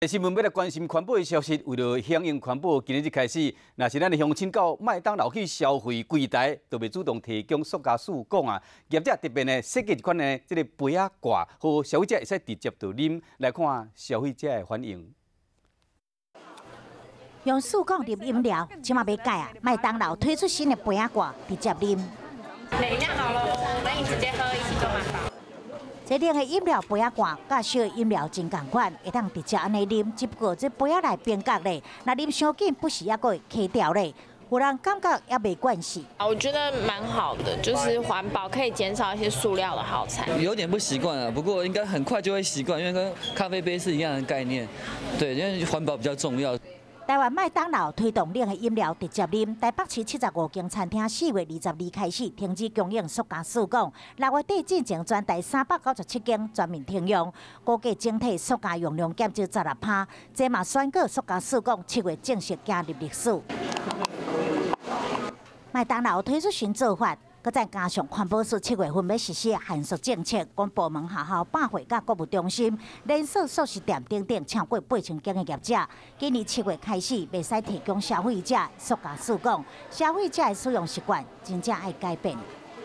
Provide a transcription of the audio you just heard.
新聞欲來關心環保的消息，為著響應環保，今仔日開始，若是咱的鄉親到麥當勞去消費，櫃台都袂主動提供塑膠試管啊。業者特別呢設計一款呢這個杯仔蓋，予消費者會使直接就啉。來看消費者的反應。用試管啉飲料，這馬欲改啊！麥當勞推出新的杯仔蓋，直接啉。飲料好囉，那你直接喝，一起做環保。這冷的飲料杯仔蓋，佮燒的飲料真仝款，會當直接按呢啉。只不過這杯仔內冰結咧，若啉傷緊，不時猶閣會起掉咧。有人感覺猶袂慣勢。我覺得蠻好的，就是環保，可以減少一些塑料的耗材。有點不習慣啊，不過應該很快就會習慣，因為跟咖啡杯是一樣的概念。對，因為環保比較重要。台灣麥當勞推動冷的飲料直接啉，台北市75間餐廳4月22開始停止供應塑膠試管，6月底進前全台397間全面停用，估計整體塑膠用量減少16%。這嘛宣告塑膠試管7月正式行入歷史。麥當勞推出新做法，閣再加上環保署7月份欲實施限塑政策，講部門、學校、百貨佮購物中心、連鎖速食店等等，超過8000間的業者，今年7月開始袂使提供消費者塑膠試管，消費者的使用習慣真正愛改變。